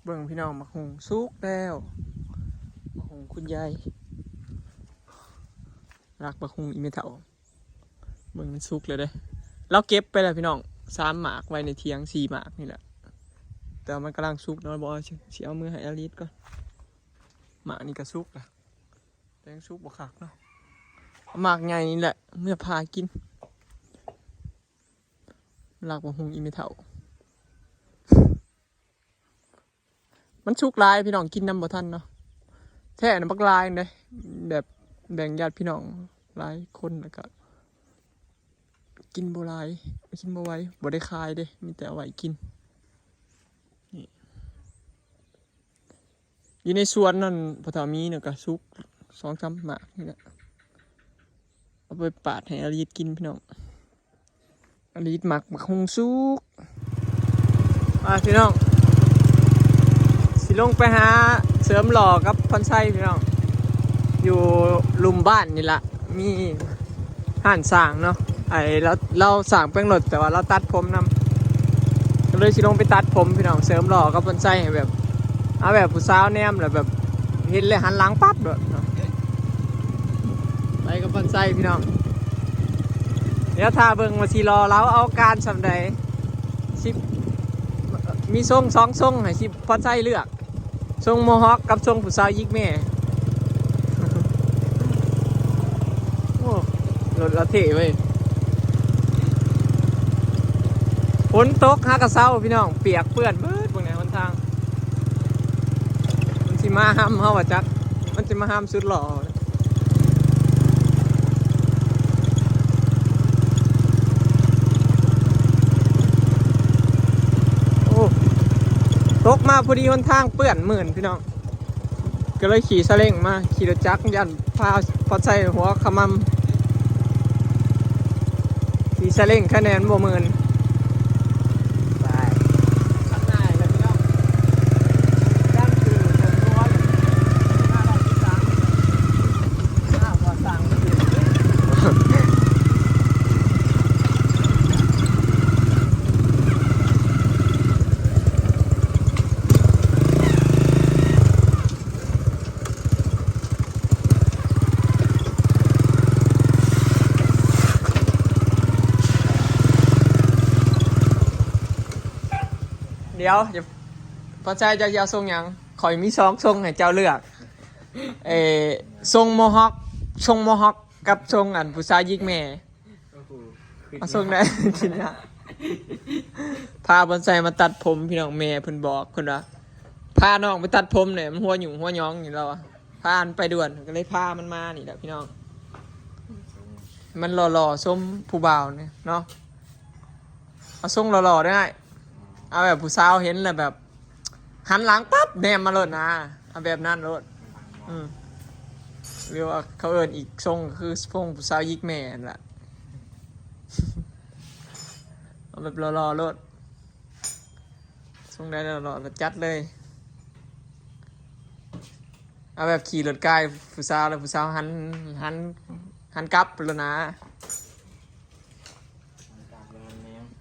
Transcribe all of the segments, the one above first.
ເບິ່ງພີ່ນ້ອງ ໝາກຫຸ່ງສຸກແລ້ວ ໝາກຫຸ່ງຄຸນຍາຍ ລັກໝາກຫຸ່ງອີ່ແມ່ເຖົ້າ. ເບິ່ງມັນສຸກແລ້ວເດ້ ລາວເກັບໄປແລ້ວພີ່ນ້ອງ ສາມໝາກໄວ້ໃນຖຽງ ສີ່ໝາກນີ້ແຫຼະ ແຕ່ວ່າມັນກຳລັງສຸກເນາະ ບໍ່ ຊິເອົາມືໃຫ້ອາລິດກ່ອນ. ໝາກນີ້ກໍສຸກລະ ແຕ່ຍັງສຸກບໍ່ຄັກເນາະ ເອົາໝາກໃຫຍ່ນີ້ແຫຼະເມືອຜ່າກິນ. ລັກໝາກຫຸ່ງອີ່ແມ່ເຖົ້າ. ມັນສຸກຫຼາຍພີ່ນ້ອງ ກິນນຳບໍ່ທັນເນາະ ແທ້ນະ ບັກຫຼາຍເດ້ ແບບແບ່ງຍາດພີ່ນ້ອງຫຼາຍຄົນ ແລ້ວກະກິນບໍ່ຫຼາຍ ກິນບໍ່ໄຫວ ບໍ່ໄດ້ຂາຍເດ້ ມີແຕ່ເອົາໄວ້ກິນ. ນີ້ ຢູ່ໃນສວນນັ້ນ ພໍ່ເຖົ້າມີນະ ກະສຸກສອງສາມໝາກນີ້ແຫຼະ ເອົາໄປປາດໃຫ້ອາລິດກິນພີ່ນ້ອງ. ອາລິດມັກໝາກຫຸ່ງສຸກ. ອ່າ ພີ່ນ້ອງ ຊິລົງໄປຫາເສີມຫຼໍ່ກັບພອນໄຊພີ່ນ້ອງ ຢູ່ລຸ່ມບ້ານນີ້ລະ ມີຮ້ານຊ່າງເນາະ ໄອ້ລາວ ລາວຊ່າງແປງລົດ ແຕ່ວ່າລາວຕັດຜົມນຳ ກໍເລີຍຊິລົງໄປຕັດຜົມພີ່ນ້ອງ ເສີມຫຼໍ່ກັບພອນໄຊ ໃຫ້ແບບ ເອົາແບບຜູ້ສາວແນມແລ້ວແບບ ເຫັນແລ້ວຫັນຫຼັງປັບໂລດເນາະ. ໄປກັບພອນໄຊພີ່ນ້ອງ ດຽວຖ້າເບິ່ງວ່າຊິຫຼໍ່ເລົາເອົາການສ່ຳໃດ ຊິມີຊົງສອງຊົງໃຫ້ຊິພອນໄຊເລືອກ ຊົງໂມຮອກກັບຊົງຜູ້ສາວຢິກແມ່. ໂອ້ ລົດລາວເທ່ເວີ້ຍ ຝົນຕົກຫາກະເຊົາພີ່ນ້ອງ ປຽກເປື້ອນເບິດເບິ່ງແດ່ຫົນທາງ. ມັນຊິມາຫ້ຳເຮົາວ່າຈັກ ມັນຊິມາຫ້ຳສຸດຫຼໍ່. ໂອ້ ຕົກມາພໍດີຫົນທາງເປື້ອນມື່ນພີ່ນ້ອງ ກໍເລີຍຂີ່ຊາເລັງມາ ຂີ່ລົດຈັກຢ້ານພາ ພາໃສ່ຫົວຂະໝຳ ຂີ່ຊາເລັງຄະແນນບໍ່ໝື່ນ. ໄປ ດຽວ ພໍໃຈເຈົ້າຊິເອົາຊົງຫຍັງ? ຂ້ອຍມີສອງຊົງໃຫ້ເຈົ້າເລືອກ ເອີ ຊົງໂມຮອກ ຊົງໂມຮອກກັບຊົງອັນຜູ້ສາວຢິກແມ່. ໂອ້ໂຫ ເອົາຊົງໃດ? ກິນຍາ ພາບ່ອນໄຊມາຕັດຜົມພີ່ນ້ອງ ແມ່ເພິ່ນບອກ ເພິ່ນວ່າ ພານ້ອງໄປຕັດຜົມແດ່ ມັນຫົວຫຍຸ້ງຫົວຫຍອງຢູ່ ລາວວ່າ ພາມັນໄປດ່ວນ ກໍເລີຍພາມັນມານີ້ແຫຼະພີ່ນ້ອງ. ມັນຫຼໍ່ໆ ຊົມຜູ້ບ່າວນີ້ເນາະ ເອົາຊົງຫຼໍ່ໆ ໄດ້ ເອົາແບບຜູ້ສາວເຫັນແລ້ວແບບ ຫັນຫຼັງປັບແນມມາໂລດນະ ເອົາແບບນັ້ນໂລດ. ອືມ ຫຼືວ່າເຂົາເອີ້ນອີກຊົງ ກໍຄືຊົງຜູ້ສາວຢິກແມ່ຫັ້ນລະ ເອົາແບບຫຼໍ່ໆ ໂລດ ຊົງໃດຫຼໍ່ໆ ຈັດເລີຍ. ເອົາແບບຂີ່ລົດກາຍຜູ້ສາວ ແລ້ວຜູ້ສາວຫັນ ຫັນ ຫັນກັບໂລດນະ.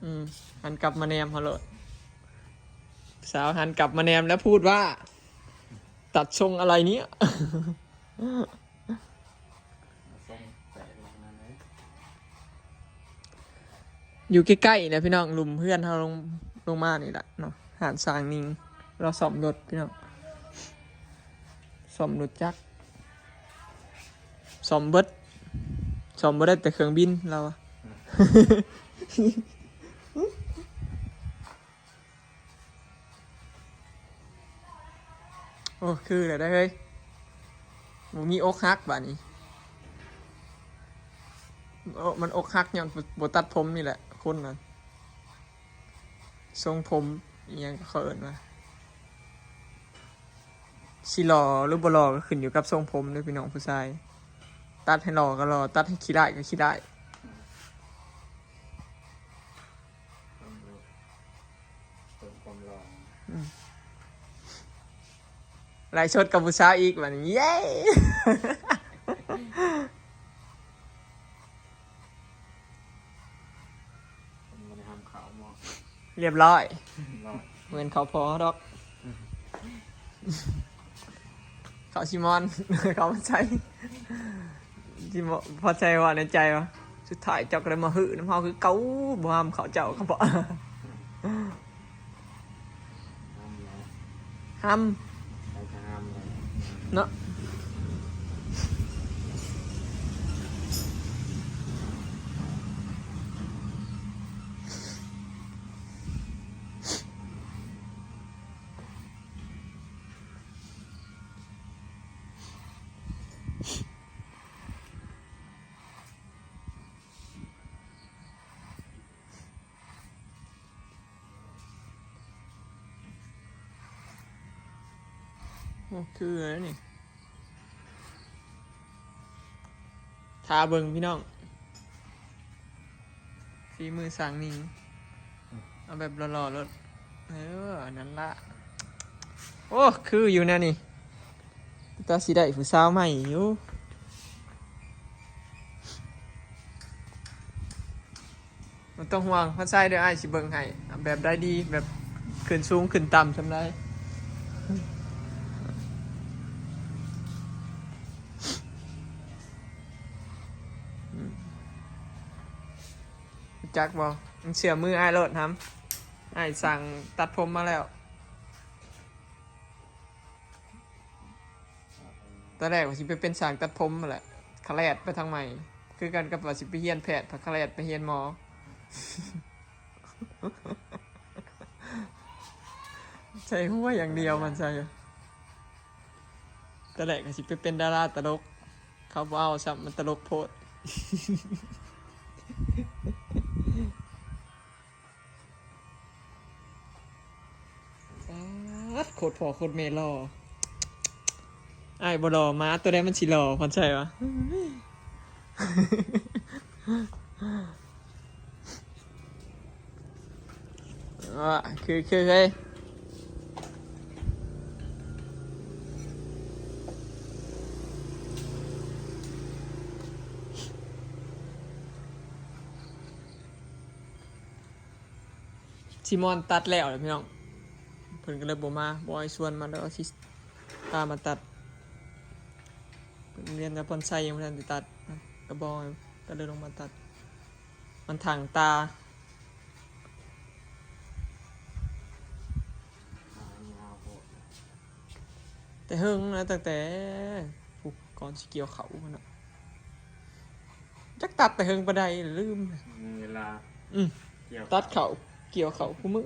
ອືມ ຫັນກັບມາແນມເຮົາໂລດ ສາວຫັນກັບມາແນມ ແລ້ວພູດວ່າ ຕັດຊົງອະໄລເນຍ. ຢູ່ໃກ້ໆ ນະພີ່ນ້ອງ ລຸ່ມເຮືອນເຮົາລົງ ລົງມານີ້ລະເນາະ ຮ້ານຊ່າງນິງ ລາວສ້ອມລົດພີ່ນ້ອງ ສ້ອມລົດຈັກ ສ້ອມເບິດ ສ້ອມບໍ່ໄດ້ແຕ່ເຄື່ອງບິນລາວ. ໂອ້ ຄືແລ້ວໄດ໋ເຮີ້ຍ ບໍ່ມີອົກຫັກບາດນີ້ ໂອ້ ມັນອົກຫັກຍ້ອນບໍ່ຕັດຜົມນີ້ແຫຼະ ຄົນນັ້ນ ຊົງຜົມອີ່ຫຍັງກໍເຂົາເອີ້ນວ່າ ຊິຫຼໍ່ຫຼືບໍ່ຫຼໍ່ກໍຂຶ້ນຢູ່ກັບຊົງຜົມເດີ້ພີ່ນ້ອງ ຜູ້ຊາຍ ຕັດໃຫ້ຫຼໍ່ກໍຫຼໍ່ ຕັດໃຫ້ຂີ້ຮ້າຍກໍຂີ້ຮ້າຍ. ເພີ່ມຄວາມຫຼໍ່ ອືມ ໄລຟ໌ສົດກັບຜູ້ສາວອີກບາດນີ້ ເຢ້ ບໍ່ໄດ້ຫ້າມເຂົາເນາະ ລຽບຮ້ອຍ ລຽບຮ້ອຍ ບໍ່ແມ່ນເຂົາພໍ່ເຮົາດອກ ອືມ ເຂົາຊິມອນ ເຂົາໃສ່ ຊິມອນ ພໍໃສ່ວ່າໃນໃຈວ່າ ສຸດທ້າຍເຈົ້າກໍໄດ້ມາຮືນຳເຮົາຄືເກົ່າ ບໍ່ຫ້າມເຂົາເຈົ້າ ເຂົາບໍ່ ຫ້າມ ໃຜກໍຫ້າມແລ້ວ ເນາະ. ໂອ້ ຄືແລ້ວນີ້ ຖ້າເບິ່ງພີ່ນ້ອງ ຝີມືຊ່າງໜິງ ເອົາແບບຫຼໍ່ໆໂລດ ເອີ ນັ້ນລະ ໂອ້ ຄືຢູ່ແນວນີ້ ແຕ່ຊິໄດ້ຜູ້ສາວໃໝ່ຢູ່. ບໍ່ຕ້ອງຫ່ວງ ພອນໄຊ ດຽວອ້າຍຊິເບິ່ງໃຫ້ ແບບໃດດີ ແບບຂຶ້ນສູງຂຶ້ນຕ່ຳສ່ຳໃດ ອືມ ຮູ້ຈັກບໍ່? ເຊື່ອມືອ້າຍໂລດ ຫຳ ອ້າຍຊ່າງຕັດຜົມມາແລ້ວ. ຕອນແລກວ່າຊິໄປເປັນຊ່າງຕັດຜົມຫັ້ນແຫຼະ ຂະແລດໄປທາງໃໝ່ ຄືກັນກັບວ່າຊິໄປຮຽນແພດ ຂະແລດໄປຮຽນໝໍ ໃສ່ຫົວຢ່າງດຽວ ມັນໃສ່ ຕອນແລກວ່າຊິໄປເປັນດາລາຕະຫຼົກ ເຂົາບໍ່ເອົາຊ້ຳ ມັນຕະຫຼົກໂພດ. ປາດ ໂຄດພໍ່ໂຄດແມ່ຫຼໍ່ ອ້າຍບໍ່ຫຼໍ່ ໝາຕົວໃດມັນຊິຫຼໍ່ ພອນໄຊວະ ວ່າ ຄື ຄືເຮີຍ. ຊີມອນຕັດແລ້ວແຫຼະພີ່ນ້ອງ ເພິ່ນກໍເລີຍບໍ່ມາ ບໍ່ໃຫ້ຊວນມາ ແລ້ວຊິພາມາຕັດ ເພິ່ນຮຽນກັບພອນໄຊຍັງບໍ່ທັນໄດ້ຕັດ ກໍບໍ່ ກໍເລີຍລົງມາຕັດ ມັນຖັງຕາ ແຕ່ເຫິງນະ ຕັ້ງແຕ່ ຜູ້ ກ່ອນຊິກ່ຽວເຂົ້າພຸ້ນນະ ຈັກຕັດແຕ່ເຫິງປານໃດ ລືມ ມີເວລາ ອືມ ກ່ຽວ ຕັດເຂົ້າ ກ່ຽວເຂົ້າຄູ່ມື້.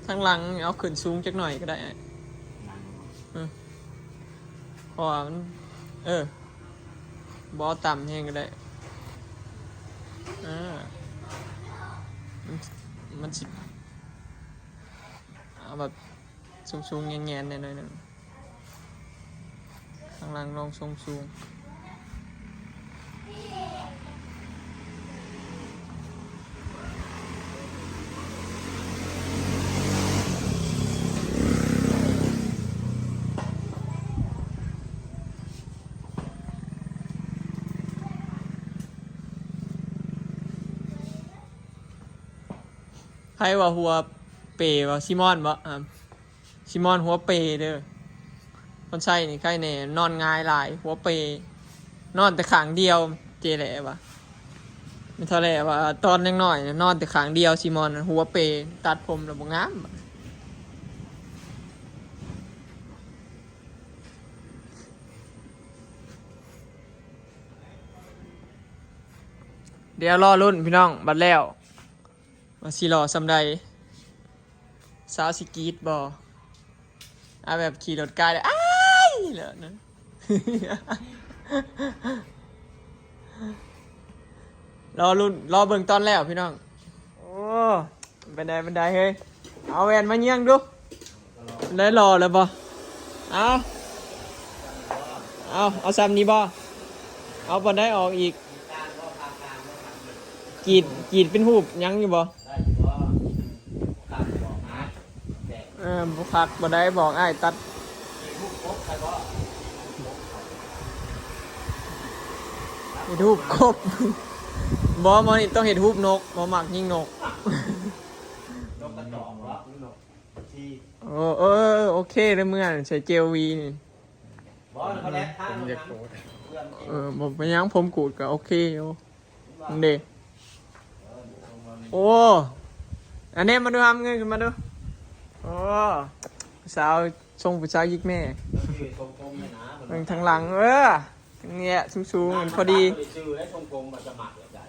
ທາງຫຼັງເອົາຂຶ້ນສູງຈັກໜ້ອຍກໍໄດ້ອ້າຍ ອືມ ເພາະວ່າມັນ ເອີ ບໍ່ເອົາຕ່ຳແຮງກໍໄດ້ ເອີ ມັນ ມັນຊິ ເອົາແບບສູງໆ ແງນໆ ແດ່ໜ້ອຍໜຶ່ງ ທາງຫຼັງລອງຊົງສູງ. ໃຜວ່າຫົວເປ ວ່າຊີມອນບໍ່? ອາ ຊີມອນຫົວເປເດີ ຄົນໃຊ້ນີ້ໄຄແນ່ ນອນຫງາຍຫຼາຍ ຫົວເປ ນອນແຕ່ຂ້າງດຽວ ເຈແຫຼວ່າ ແມ່ນເຖົ້າແຫຼວ່າ ຕອນຍັງນ້ອຍນະ ນອນແຕ່ຂ້າງດຽວ ຊີມອນນະ ຫົວເປ ຕັດຜົມແລ້ວບໍ່ງາມ. ດຽວລໍລຸ້ນພີ່ນ້ອງ ບັດແລ້ວວ່າຊິຫຼໍ່ສ່ຳໃດ ສາວຊິກຣີດບໍ່? ເອົາແບບຂີ່ລົດກາຍເລີຍ ອ້າຍ ເລີຍນະ ລໍລຸ້ນ ລໍເບິ່ງຕອນແລ້ວພີ່ນ້ອງ. ໂອ້ ເປັນໃດ ເປັນໃດເຮີຍ ເອົາແວ່ນມາເຍືອງດູ ໄດ້ຫຼໍ່ແລ້ວບໍ່? ເອົາ ເອົາ ເອົາສ່ຳນີ້ບໍ່? ເອົາບ່ອນໃດອອກອີກ? ກຣີດ ກຣີດເປັນຮູບຫຍັງຢູ່ບໍ່? ເອີ ບໍ່ຄັກບໍ່ໄດ້ ບອກອ້າຍຕັດ ເຮັດຮູບກົບ ບໍ່ ໝໍນີ້ຕ້ອງເຮັດຮູບນົກ ໝໍມັກຍິງນົກ ນົກກະຈອກເນາະ ນົກທີ່ ໂອ້ ເອີ ໂອເຄເລີຍ ເມື່ອໃສ່ເຈວວີນີ້ ບໍ່ ເຂົາແລະ ຖ້າ ເອີ ບໍ່ເປັນຫຍັງ ຜົມກູດກໍໂອເຄຢູ່ ເດ້ ໂອ້ ອັນນີ້ມາດູ ຫາເງິນຂຶ້ນມາດູ ໂອ້ ຜູ້ສາວ ຊົງຜູ້ສາວຢິກແມ່ ເບິ່ງທາງຫຼັງ ເອີ ນີ້ແຫຼະ ສູງໆ ພໍດີ ຊື່ໄດ້ຊົງຜົມມາສະໝັກແລ້ວໃດ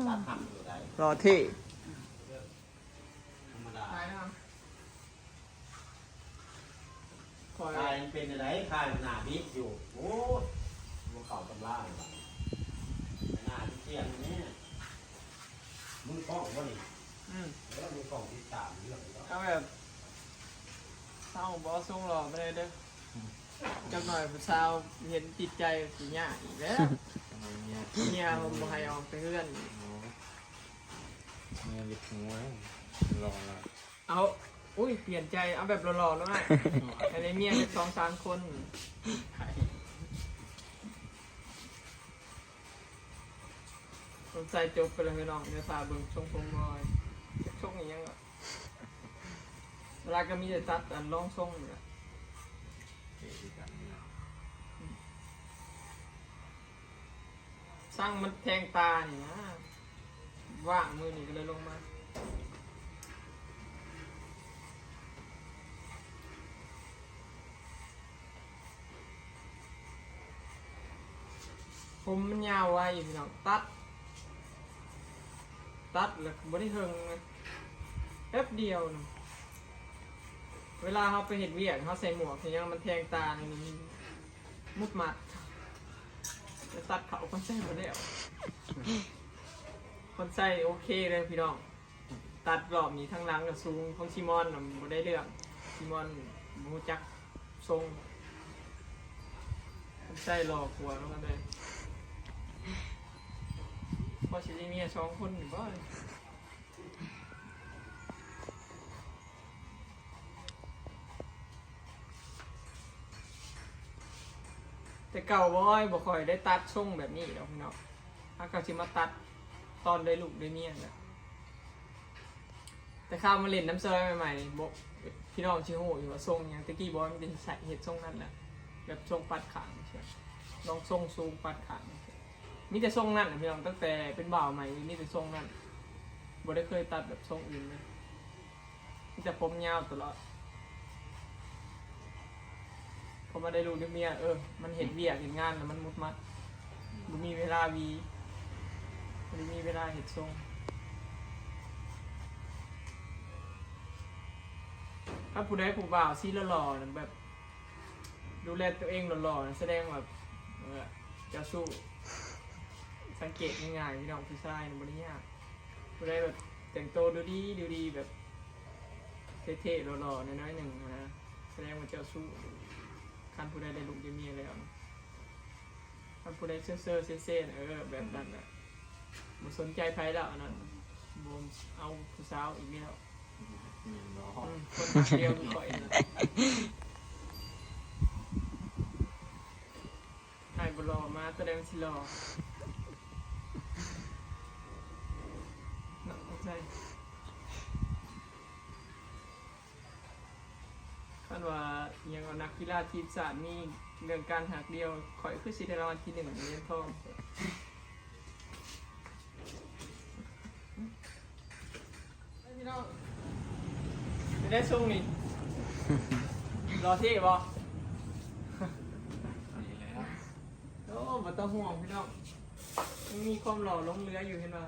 ຕັດຫຳຢູ່ໃດ ຫຼໍ່ເທ່ ທຳມະດາ ຂາຍມັນເປັນຈັ່ງໃດ? ຂາຍໜ້າບິດຢູ່. ໂອ້ຍ ບໍ່ເຂົ້າຕຳລາເລີຍບາດນີ້ ໜ້າເກຍງນີ້. ມືກ້ອງບໍ່ນີ້? ອືມ ເອີ ມືກ້ອງຕິດຕາມເລື່ອງນີ້ເນາະ. ເອົາແບບ ເຮົາບໍ່ສົ່ງຫຼໍ່ປານໃດເດີ້. ອືມ ຈັກໜ້ອຍຜູ້ສາວເຫັນຕິດໃຈ ຊິຍາກອີກແລ້ວ. ເມຍ ເມຍບໍ່ໃຫ້ອອກແຕ່ເຮືອນ. ອໍ ເມຍເຮັດຫົວຫຼໍ່ລະ. ເອົາ ອຸ້ຍ ປ່ຽນໃຈ ເອົາແບບຫຼໍ່ໆ ເນາະອ້າຍ. ໃຫ້ໄດ້ເມຍຈັກສອງສາມຄົນ. ສົງໄສຈົບໄປແລ້ວພີ່ນ້ອງ ດຽວຖ້າເບິ່ງຊົງຜົມໜ້ອຍ ຊົງອີ່ຫຍັງລະ ເວລາກໍມີແຕ່ຕັດອັນລອງຊົງນີ້ແຫຼະ. ຊ່າງມັນແທງຕານີ້ນະ ວ່າງມື້ນີ້ກໍເລີຍລົງມາ. ຜົມມັນຍາວໄວພີ່ນ້ອງ ຕັດ ຕັດແລ້ວກໍບໍ່ໄດ້ເຫິງນະ ແປັບດຽວນະ. ເວລາເຮົາໄປເຮັດວຽກ ເຮົາໃສ່ໝວກໃສ່ຫຍັງ ມັນແທງຕານີ້ ມຸດໝັດ ໄປຕັດເຂົາ ຄອນໄຊບໍ່ແລ້ວ. ຄອນໄຊໂອເຄເລີຍພີ່ນ້ອງ ຕັດລອບນີ້ ທາງຫຼັງກໍສູງ ຂອງຊີມອນນະບໍ່ໄດ້ເລື່ອງ ຊີມອນບໍ່ຮູ້ຈັກຊົງ ຄອນໄຊຫຼໍ່ກວ່າເນາະ ມັນເລີຍ ພໍຊິໄດ້ເມຍສອງຄົນຢູ່ບໍ່? ແຕ່ເກົ່າບໍ່ ອ້ອຍ ບໍ່ຄ່ອຍໄດ້ຕັດຊົງແບບນີ້ດອກພີ່ນ້ອງ ຫາກໍຊິມາຕັດຕອນໄດ້ລູກໄດ້ເມຍແຫຼະ. ແຕ່ຄາວມາຫຼິ້ນນຳຊອຍໃໝ່ໆ ບໍ່ ພີ່ນ້ອງຊິຮູ້ຢູ່ວ່າຊົງຫຍັງ. ແຕ່ກີ້ບໍ່ມີແຕ່ໃສ່ເຮັດຊົງນັ້ນແຫຼະ ແບບຊົງປັດຂ້າງ ລອງຊົງສູງປັດຂ້າງ ມີແຕ່ຊົງນັ້ນແຫຼະພີ່ນ້ອງ. ຕັ້ງແຕ່ເປັນບ່າວໃໝ່ ມີແຕ່ຊົງນັ້ນ ບໍ່ໄດ້ເຄີຍຕັດແບບຊົງອື່ນເລີຍ. ມີແຕ່ຜົມຍາວຕະຫຼອດ. ພໍມາໄດ້ລູກໄດ້ເມຍ ເອີ ມັນເຮັດວຽກເຮັດງານແລ້ວມັນມຸດໝັດ ບໍ່ມີເວລາຫວີ ບໍ່ໄດ້ມີເວລາເຮັດຊົງ. ຖ້າຜູ້ໃດຜູ້ບ່າວສີຫຼໍ່ໆ ແບບ ດູແລຕົວເອງຫຼໍ່ໆ ສະແດງວ່າ ເອີ ເຈົ້າຊູ້. ສັງເກດງ່າຍໆ ພີ່ນ້ອງ ຜູ້ຊາຍນະ ບໍ່ໄດ້ຍາກ. ຜູ້ໃດແບບແຕ່ງໂຕດູດີ ດູດີ ແບບເທ່ໆ ຫຼໍ່ໆ ໜ້ອຍໆ ໜຶ່ງນະ ສະແດງວ່າເຈົ້າຊູ້. ຄັນຜູ້ໃດໄດ້ລູກໄດ້ເມຍແລ້ວນະ ຄັນຜູ້ໃດເຊີໆ ເຊໆ ເອີ ແບບນັ້ນນະ ບໍ່ສົນໃຈໃຜແລ້ວ ອັນນັ້ນ ບໍ່ເອົາຜູ້ສາວອີກແລ້ວ. ແມ່ນບໍ່? ອືມ ຄົນຮັກດຽວຄືຂ້ອຍນະ. ອ້າຍບໍ່ຫຼໍ່ມາ ຕົວໃດມັນຊິຫຼໍ່ເນາະ. ໃຊ່ ຄັນວ່າອີ່ຫຍັງ ນັກກິລາທີມຊາດມີເລື່ອງການຮັກດຽວ ຂ້ອຍຄືຊິໄດ້ລາງວັນທີໜຶ່ງ ຫຼຽນທອງ. ພີ່ນ້ອງ ເປັນໄດຊົງນີ້ ຫຼໍ່ເທ່ບໍ່? ນີ້ແຫຼະ ໂອ້ ບໍ່ຕ້ອງຫ່ວງພີ່ນ້ອງ ຍັງມີຄວາມຫຼໍ່ຫຼົງເຫຼືອຢູ່ ເຫັນບໍ່?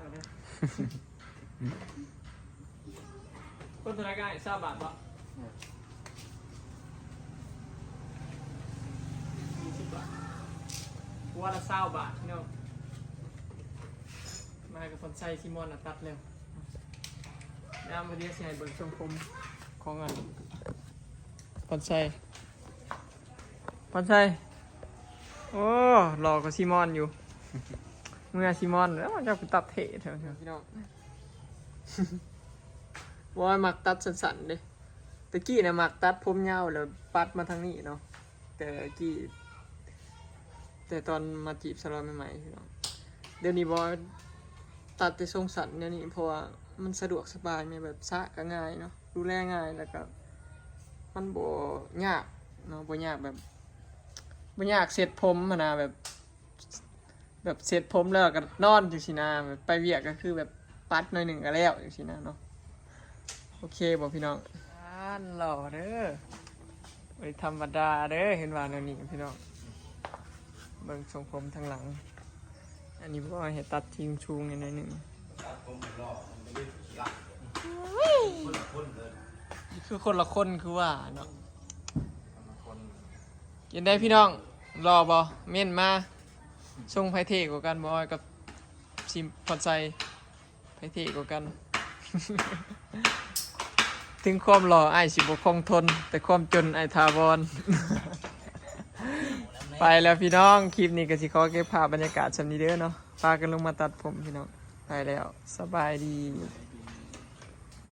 ຄົນເທົ່າໃດກໍໄດ້ ຊາວບາດບໍ່? ອືມ ຊາວບາດ ຫົວລະຊາວບາດ ພີ່ນ້ອງ. ມາກັບພອນໄຊ ຊີມອນນະຕັດແລ້ວ. ຍາມມື້ດຽວຊິໃຫ້ເບິ່ງຊົງຜົມຂອງອັນ ພອນໄຊ ພອນໄຊ. ໂອ້ ຫຼໍ່ກວ່າຊີມອນຢູ່. ເມື່ອຊິມອນແລ້ວ ເຈົ້າໄປຕັດເທ່ແທ້ ພີ່ນ້ອງ. ບໍ່ ມັກຕັດສັ້ນໆເດ້. ແຕ່ກີ້ນະມັກຕັດຜົມຍາວແລ້ວປັດມາທາງນີ້ເນາະ ແຕ່ກີ້ ແຕ່ຕອນມາຈີບສາວລາວໃໝ່ໆ ພີ່ນ້ອງ. ດຽວນີ້ບໍ່ ຕັດແຕ່ຊົງສັ້ນແນວນີ້ ເພາະວ່າມັນສະດວກສະບາຍແໝ່ ແບບສະກະງ່າຍເນາະ ດູແລງ່າຍ ແລ້ວກະມັນບໍ່ຍາກເນາະ ບໍ່ຍາກແບບ ບໍ່ຍາກເຊັດຜົມຫັ້ນນະ ແບບ ແບບເຊັດຜົມແລ້ວກໍນອນຈັ່ງຊີ້ນະ ແບບໄປວຽກກໍຄືແບບປັດໜ້ອຍໜຶ່ງກໍແລ້ວຈັ່ງຊີ້ນະເນາະ. ໂອເຄບໍ່ພີ່ນ້ອງ? ອ່າ ຫຼໍ່ເດີ ບໍ່ໄດ້ທຳມະດາເດີ ເຫັນວ່າແນວນີ້ພີ່ນ້ອງ. ເບິ່ງຊົງຜົມທາງຫຼັງ ອັນນີ້ບໍ່ໃຫ້ຕັດທີ່ສູງໜ້ອຍໜຶ່ງ. ຄືຄົນລະຄົນຄືວ່າເນາະ. ເປັນໃດພີ່ນ້ອງ ຫຼໍ່ບໍ່? ເມັ້ນມາ. ຊົງໃຜເທ່ກວ່າກັນ ບໍ່ອອຍກັບສີພອນໄຊ ໃຜເທ່ກວ່າກັນ? ເຖິງຄວາມຫຼໍ່ອ້າຍຊິບໍ່ຄົງທົນ ແຕ່ຄວາມຈົນອ້າຍຖາວອນ. ໄປແລ້ວພີ່ນ້ອງ ຄລິບນີ້ກໍຊິຂໍເກັບພາບບັນຍາກາດຊ່ຳນີ້ເດີເນາະ. ພາກັນລົງມາຕັດຜົມພີ່ນ້ອງ ໄປແລ້ວ ສະບາຍດີ.